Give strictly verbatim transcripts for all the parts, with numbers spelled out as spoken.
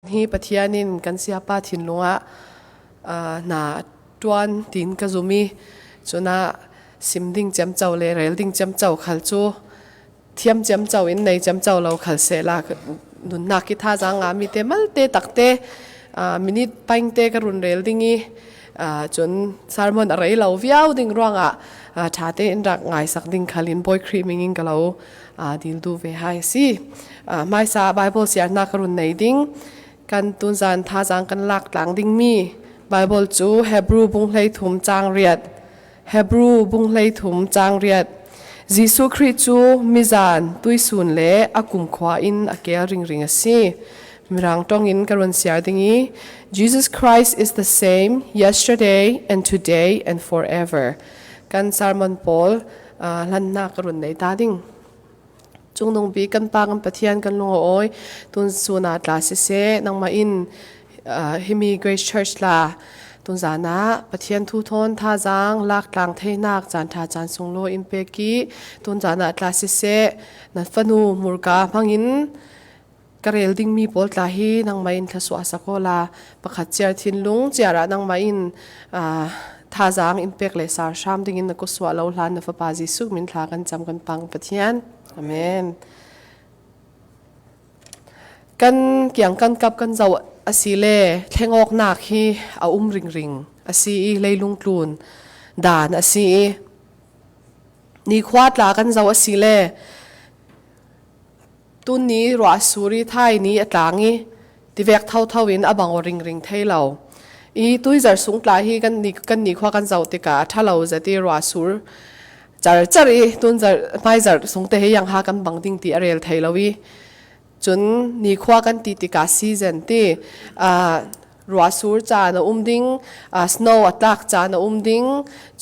Hi Pathian in kan siapa thinlungah, aa, na ṭuan tiin ka zum i, cunah sim ding ciamco le rel ding ciamco khal cu thiam ciamco in nei ciamco lo khal sehla, nunnak i thazaang ngahmi te malte takte, aa, minit paingte ka run rel ding i, aa, cun sermon a rei lo viau ding ruangah, aa, ṭhate in rak ngaisak ding khal in Bawi Khrih mingin ka lo, aa, dil duh ve hai a si. Aa, hmaisa Bible siarnak ka run nei ding. Kan tunzan thazaang kan lak tlang dingmi Bible cu Hebru bung hleithum cang riat. Hebru bung hleithum cang riat. Jesuh Khrih cu mizan tuisun le a kumkhua in a keel ringring a si. Mirang ṭongin ka run siar ding i, Jesus Christ is the same yesterday and today and forever. Kan sermon pawl, aa, hlannak ka run nei ta ding. Cungnungpi kan Pa kan Pathian kan lung a awi, tun sun ah tla siseh, nangmah in, aa, himi Grace Church tla tunzan ah Pathian thu thawn thazaang lak tlang theinak caan ṭha caan sunglaw in pek i, tunzan ah tla siseh, na fanu Murka hmangin ka rel dingmi pawl tla hi nangmah in thluasuah sak awla, pakhat ciar thinlung ciar ah nangmah in, aa, thazaang in pek le sar hram dingin na kusuah lo hlan na Fapa Jesuh min thla kan cam kan Pa kan Pathian. Amen. Kan kiang kan kap kan zoh a si le thlengawknak hi a um ringring a si i, leilung tlun dan a si i, nikhua tla kan zoh a si le tun ni ruah a sur i, thai ni a tlang i, tivek thotho in a bang aw ringring thei lo. I tuizarh sung tla hi kan ni, kan nikhua kan zoh tikah a ṭha lo zat i, ruah a sur carcar i, tun zarh, hmaizarh sung te hi iangha kan bang ding ti a rel thei lo i, cun nikhua kan ti tikah season ti, aa, ruah a sur caan a um ding, aa, snow a tlak caan a um ding,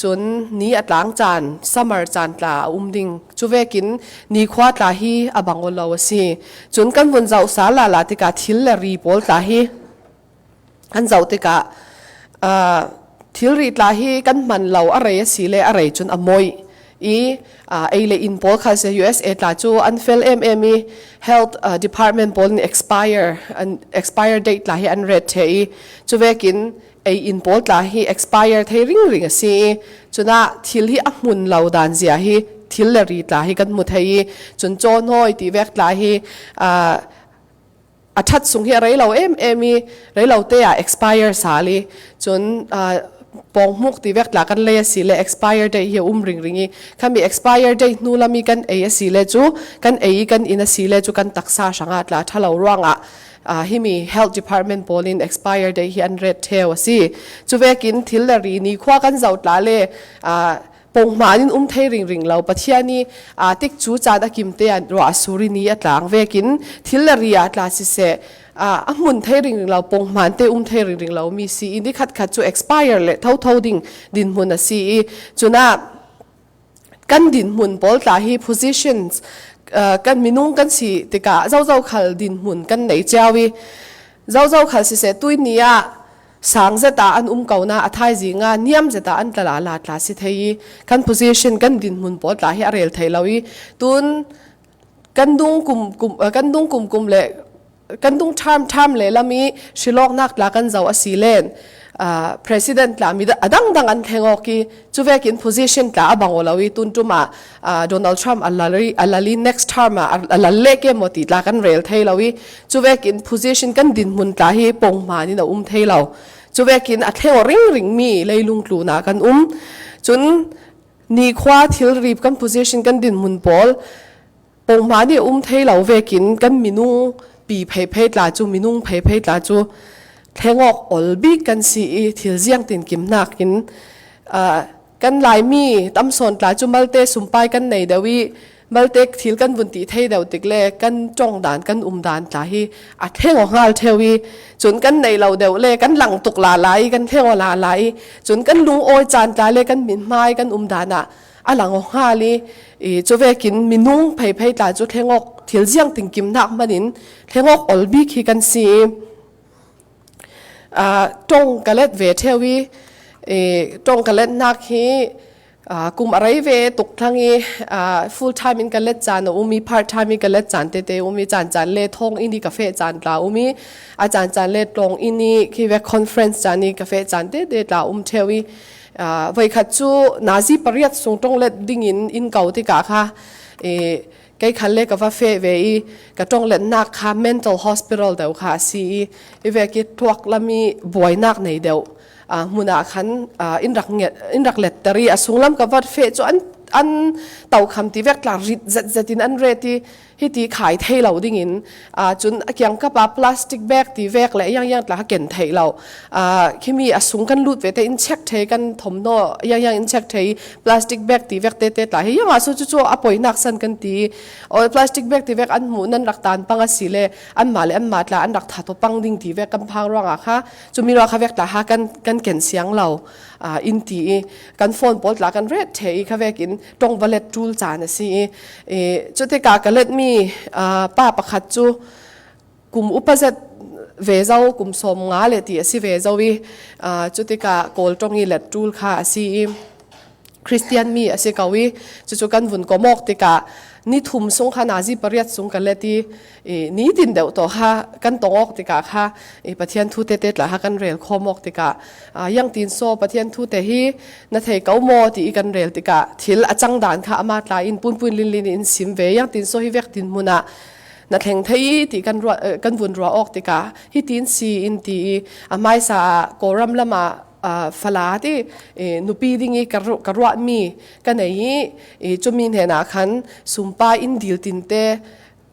cun ni a tlang caan, summer caan tla a um ding. Cuvekin nikhua tla hi a bang aw lo a si. Cun kan vun zoh sal lala tikah thil le ri pawl tla hi kan zoh tikah, aa, thilri tla hi kan hman lo a rei a si le a rei cun a mawih i, aa, ei le in pawl khal siseh, U S A tla cu an fel em em i, health, aa, department pawl in expire, an expire date tla hi an ret ṭheh i, cuvekin ei in pawl tla hi expire thei ringring a si i, cunah thil hi a hmun lo dan zia hi thil le ri tla hi kan hmu thei i, cun cawhnawi tivek tla hi, aa, a ṭhat sung hi a rei lo em em i, rei lo te ah expire sal i, cun, aa, pawnghmuk tivek tla kan lei a si le expire date hi a um ringring i, khami expire date hnu lam i kan ei a si le cu, kan ei i kan in a si le cu kan taksa hrangah tla ṭha lo ruangah, aa, himi health department pawl in expire date hi an ret ṭheu a si. Cuvekin thil le ri nikhua kan zoh tla le, aa, ponghman in um thei ringring lo. Pathian i, aa, tikcu caan a kim te ah ruah a sur i ni a tlang vekin thil le ri ah tla siseh, aa, a hmun thei ringring lo, ponghman te um thei ringring lo mi si i, ni khatkhat cu expire le thotho ding dinhmun a si i, cunah kan dinhmun pawl tla hi positions, aa, kan minung kan si tikah zozo khal dinhmun kan nei cio i, zozo khal siseh, tuihni ah sang zet ah an um ko na, a thaizing ah niam zet ah an tla lala tla si thei i, kan position, kan dinhmun pawl tla hi a rel thei lo i, tun kan dung kum, kum, aa, kan dung kum kum le kan dung term term le lam i hrilawknak tla kan zoh a si len, aa, president tla mi a dangdang an thleng awk i, cuvekin position tla a bang aw lo i, tun ṭum ah, aa, Donald Trump a lal i, a lal i next term ah a lal leh ke maw ti tla kan rel thei lo i, cuvekin position, kan dinhmun tla hi ponghman in a um thei lo. Cuvekin a thleng aw ringring mi leilung tlun ah kan um. Cun nikhua thilri, kan position, kan dinhmun pawl ponghman i a um thei lo vekin kan minung pi pheiphei tla cu, minung pheiphei tla cu thleng awk ol bik kan si i, thil ziangtin kimhnak in, aa, kan Laimi tam sawn tla cu malte sumpai kan nei deuh i, malte thil kan vun ti thei deuh tik le kan ṭong dan, kan um dan tla hi a thleng aw hngal ṭheu i, cun kan nei lo deuh le kan lang tuk lala i, kan thleng aw lala i, cun kan lungawi caan tla le kan mithmai, kan um dan ah a lang aw hngal i, i, cuvekin minung pheiphei tla cu thleng awk, thil ziangtin kimhnak hman in thleng awk ol bik hi kan si i, aa, ṭong ka let ve ṭheu i, i, ṭong ka letnak hi Aa, kum a rei ve tuk thlang i, aa, full time in ka let caan a um i, part time i ka let caan tete um i, caan caan le thawng in i ka feh caan tla um i, a caan caan le tlawng in i khi vek conference caan i ka feh caan tete tla um theu i, aa, voi khat cu nazi pariat sung ṭong let dingin in ko tikah kha, e, kei khan le ka va feh ve i, ka ṭong letnak kha mental hospital deuh kha a si i, i vek i tuak lam i buainak nei deuh, aa, hmun ah khan, aa, in rak nget, in rak letter i, a sunglam ka va feh cu an, an tokham ti vek tla rit zetzet in an ret i, hiti khai thei lo dingin, aa, cun a kiangkap ah plastic bag ti vek le yang yang tla kha ken theih lo. Aa, khimi a sung kan lut ve te in check thei kan thawmhnaw yang yang in check thei plastic bag ti vek tete tla hi yang ah cu cucu a poinak san kan ti. Aw, plastic bag ti vek an hmuh nan rak tan pang a si le anmah le anmah tla an rak that aw pang ding ti vek kan phang ruangah kha, cumi ruang kha vek tla ha kan, kan ken siang lo, aa, in ti i, kan phone pawl tla kan ret thei i, kha vekin ṭong va let ṭul caan a si i, i, cutikah ka letmi, aa, pa pakhat cu kum upa zet ve zo, kum sawm nga le ti a si ve zo i, aa, cutikah Kawl ṭong i let ṭul kha a si i, Khristian mi a si ko i, cucu kan vun kom awk tikah ni thum sung kha nazi pariat sung ka let i, i, nitin deuh tawh kha kan tong awk tikah kha, i, Pathian thu tete tla kha kan rel khawm awk tikah, aa, yang tin saw Pathian thu te hi na thei ko maw ti i kan rel tikah thil a cang dan kha ama tla in punpun linlin in sim ve. Yang tin saw hi vek dinhmun ah na thleng thei i ti kan ruah, eh, kan vun ruah awk tikah hitin si in ti i, a hmaisa ah Kawlram lam ah, aa, fala ti, eh, nupi ding i ka ru-, ka ruahmi ka nei i, i, cumi hnenah khan sumpa in dil tinte,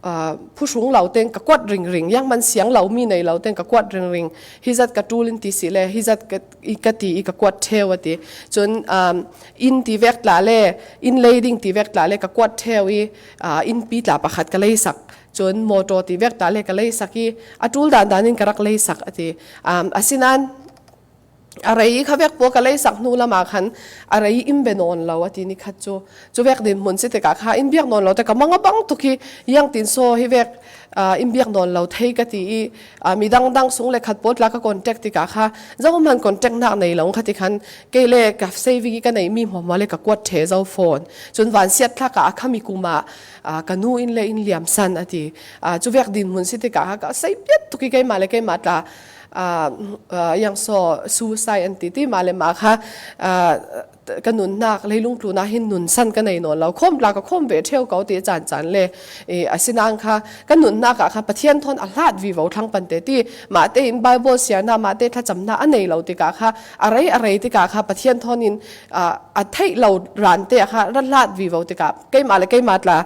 aa, phuhrung lo teng ka kuat ringring, yang man siang lo mi nei lo teng ka kuat ringring, hi zat ka ṭul in ti si le, hi zat ka, i ka ti i ka kuat theu a ti. Cun, um, in ti vek tla le, in lei ding ti vek tla le ka kuat theu i, aa, in pi tla pakhat ka leisak. Cun mawtaw ti vek tla le ka leisak i, a ṭul dan dan in ka rak leisak a ti. Um, asinain, a rei kha vek pawl ka leisak hnu lam ah khan a rei in bia nawn lo a ti ni khat cu. Cu vek dinhmun si tikah kha in biak nawn lo te ka mang a bang tuk i, yang tin saw hi vek, aa, in biak nawn lo thei ka ti i, aa, mi dangdang sung le khat pawl tla ka contact tikah kha zohman contact nak nei lo kha ti khan kei le ka saving i ka neihmi hmuahhmuah le ka kuat ṭhe zo phone. Cun vansiat thlak ah a khami kum ah, aa, ka nu in le in liamsan a ti. Aa, cu vek dinhmun si tikah kha ka sei piat tuk i keimah le keimah tla, aa, aa, yang saw suicide an ti ti mah le mah kha, aa, ka nunnak leilung tlun ah hin nunsan ka nei nawn lo. Khawm tla ka khawm ve ṭheu ko ti caan caan le, e, asinain kha ka nunnak ah kha Pathian thawn a hlat vivo thlang pante ti mah tein Bible siarna mah te thlacamna a nei lo tikah kha a rei a rei tikah kha Pathian thawn in, aa, a theih lo ran te ah kha rak hlat vivo tikah keimah le keimah tla,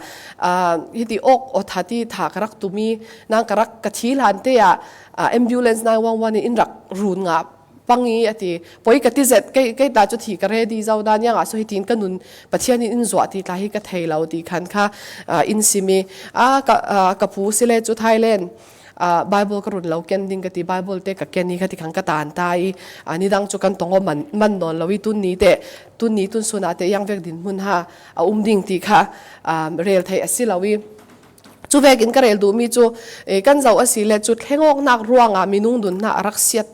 aa, hiti awk aw tha ti tha ka rak tum i, nang ka rak ka thi hlan te ah, aa, ambulance nine one one in in rak run ngah pang i a ti. Poi ka ti zet, kei, kei tla cu thi ka ready zo dan yang ah saw hitin ka nun Pathian in in zuah ti tla hi ka thei lo ti khan kha, aa, in sim i, aa, ka, aa, ka pu si le cu Thailand, aa, Bible ka run lo ken ding ka ti, Bible te ka ken i kha ti khan ka tan ta i, aa, nidang cu kan tong aw man, man nawn lo i tun ni te, tun ni tun sun ah te yang vek dinhmun ha a um ding ti kha, aa, rel thei a si lo i. Cu vekin ka rel duhmi cu, e, kan zoh a si le cu thleng awknak ruangah minung nunnak a rak siat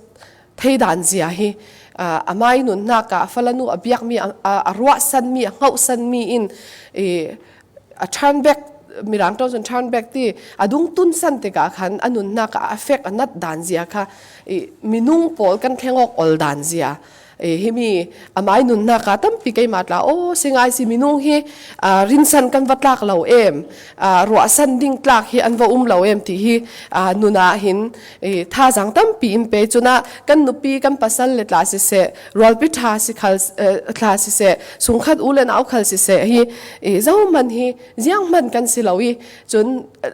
thei dan zia hi, aa, amai nunnak ah a falanu a biakmi, a, a, a ruahsanmi, a hngauhsanmi in, e, a turn back, Mirang ṭong cun turn back ti, a dungtun san tikah khan a nunnak ah a fek a nat dan zia kha, e, minung pawl kan thleng awk ol dan zia. E, himi amai nunnak ah tampi keimah tla, aw, si ngai si minung hi, aa, rinsan kan va tlak lo em, aa, ruahsan ding tlak hi an va um lo em ti hi, aa, nun ah hin, e, thazaang tampi in pe. Cun ah kan nupi, kan pasal le tla siseh, rualpi ṭha si khal, e, tla siseh, sungkhat u le nau khal siseh hi, e, zohman hi zianghman kan si lo i, cun, e,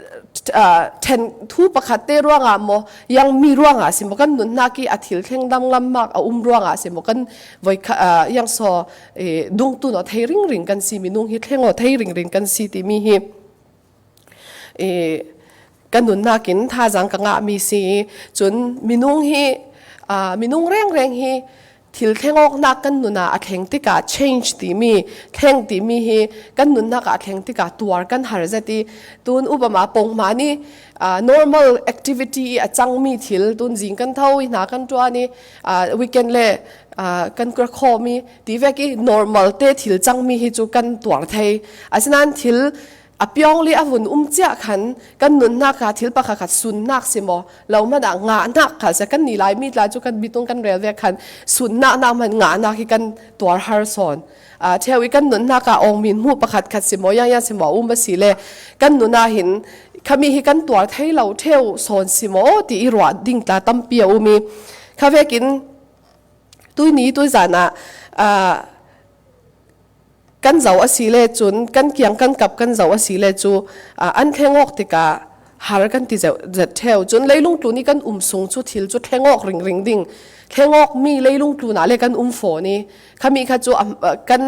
aa, ṭhen thu pakhat te ruangah maw, yang mi ruangah si maw, kan nunnak i a thil thleng danglam mak a um ruangah si maw, kan voi kha, aa, yang saw, e, dungtun aw thei ringring kan si, minung hi thleng aw thei ringring kan si timi hi, e, ka nunnak in thazaang ka ngahmi si i, cun minung hi, aa, minung rengreng hi thil thlengawknak kan nunah a thleng tikah change timi, thleng timi hi kan nunnak ah a thleng tikah tuar kan har zet i, tun upama pawng hmani, aa, normal activity i a cangmi thil, tun zing kan tho i, hna kan ṭuan i, aa, weekend le, aa, kan kal khawm i, ti vek i normal te thil cangmi hi cu kan tuar thei. Asinain thil a piawng le a vun um ciah khan kan nunnak ah thil pakhat khat sunnak si maw, lo hmanah ngahnak kha si. Kan ni Laimi tla cu kan bitung kan rel vek khan sunnak nak hman ngahnak hi kan tuar har sawn. Aa, ṭheu i kan nunnak ah awngmin hmuh pakhat khat si maw, yang yang si maw, a um a si le kan nun ah hin khami hi kan tuar thei lo ṭheu sawn si maw ti i ruah ding tla tampi a um i, kha vekin tuini tuizan ah, aa, kan zoh a si le cun, kan kiang kan kap kan zoh a si le cu, aa, an thleng awk tikah har kan ti zeu-, zet ṭheu. Cun leilung tlun i kan um sung cu thil cu thleng awk ringring ding, thleng awkmi leilung tlun ah le kan um fawn i, khami kha cu, am, aa, kan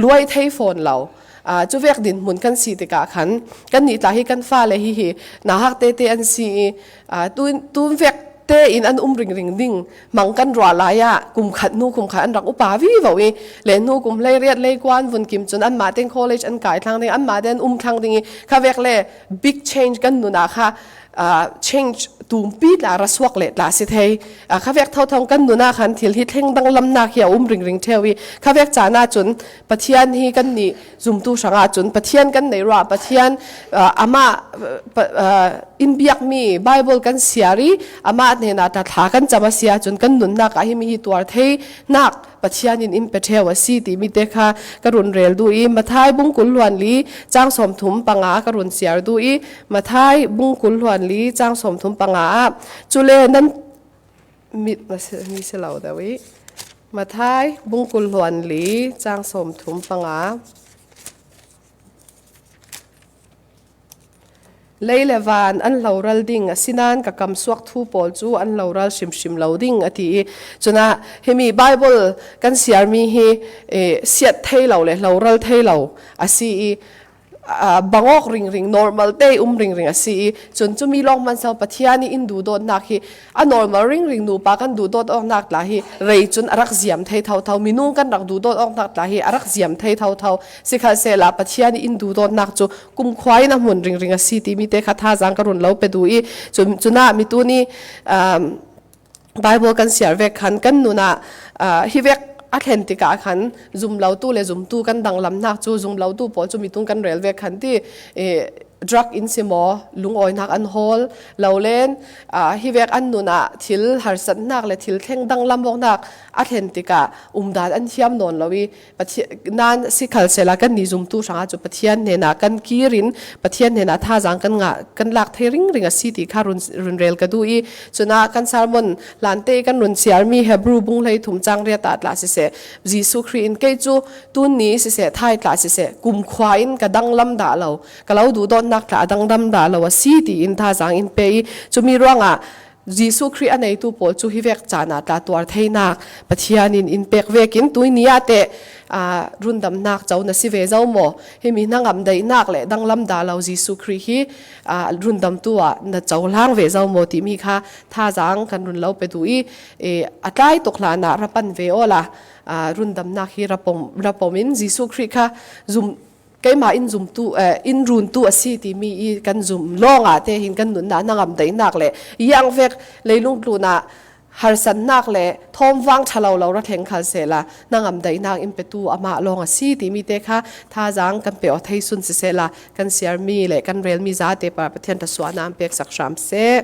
luai thei fawn lo. Aa, cu vek dinhmun kan si tikah khan, kannih tla hi kan fale hihi nauhak tete an si i, aa, tun, tun vek tein an um ringring ding hmang kan ruah lai ah, kum khat hnu kum khat an rak upa vivo i, le hnu kum hleiriat leikua an vun kim cun anmah tein college an kai thlang ding, anmah te an um thlang ding i, kha vek le big change kan nun ah kha, aa, change tumpi tla ra suak leh tla si thei. Aa, kha vek thotho kan nun ah khan thil hi thleng danglamnak hi a um ringring ṭheu i, kha vek caan ah cun Pathian hi kannih zumtu hrangah cun Pathian kan nei ruah, Pathian, aa, amah, pa-, aa, in biakmi Bible kan siar i, amah hnenah tla thla kan cam a si ahcun kan nunnak ah himi hi tuar theinak Pathian in in pe ṭheu a si timi te kha ka run rel duh i, Matthai bung kul hluan li cang sawmthum panga ka run siar duh i, Matthai bung kul hluan li cang sawmthum panga ah, cule nan mit na si, mi si lo deuh i, Matthai bung kul hluan li cang sawmthum panga. Lei le van an hloral ding, asinain ka kamsuak thu pawl cu an hloral hrimhrim lo ding, a ti i. Cunah himi Bible kan siarmi hi, eh, siat thei lo le hloral thei lo a si i, aa, bangawk ringring, normal te i um ringring a si i. Cun cumi lawng hmanso Pathian i in duhdawtnak hi a normal ringring, nupa kan duhdawt awknak tla hi rei cun a rak ziam thei thotho, minung kan rak duhdawt awknak tla hi a rak ziam thei thotho. Sikhalsehla Pathian i in duhdawtnak cu kumkhua in a hmun ringring a si timi te kha thazaang ka run lo pe duh i, cu, cunah mituni, um, Bible kan siar vek khan kan nun ah, ah, hi vek a thlen tikah khan zumlotu le zumtu kan danglamnak cu, zumlotu pawl cu mitung kan rel vek khan ti, eh, drug in si maw, lungawinak an hawl lo len, ah, hi vek an nun ah thil harsatnak le thil thleng danglam awknak a thlen tikah umdan an thiam nawn lo i, Pathian, nan sikhalsehla kannih zumtu hrangah cu Pathian hnenah kan kir in Pathian hnenah thazaang kan ngah, kan lak thei ringring a si ti kha run, run rel ka duh i, cunah kan sermon hlante i kan run siarmi Hebru bung hleithum cang riat ah tla siseh, Jesuh Khrih in kei cu tun ni siseh, thai tla siseh, kumkhua in ka danglam dah lo, ka lo duhdawtnak tla a danglam dah lo a si tiin thazaang in pe i, cumi ruangah Jesuh Khrih a neitu pawl cu hi vek caan ah tla tuar theinak Pathian in in pek vekin tuini ah teh, aa, rundamnak co na si ve zo maw? Himi hnangam daihnak le danglam dah lo Jesuh Khrih hi, aa, rundamtu ah na cohlang ve zo maw timi kha thazaang kan run lo pe duh i, e, a tlai tuk hlan ah ra pan ve awla, aa, rundamnak hi ra pom, ra pom in Jesuh Khrih kha zum, keimah in zumtu, eh, in runtu a si timi i kan zum lawngah te hin kan nunnak hnangam daihnak le iang vek leilung tlun ah harsatnak le thawmvang ṭha lo lo ra thleng khal sehla hnangam daihnak in petu amah lawng a si timi te kha thazaang kan pe aw thei sun sisehla kan siarmi le kan relmi zate par Pathian thluasuahnak an peksak hram seh.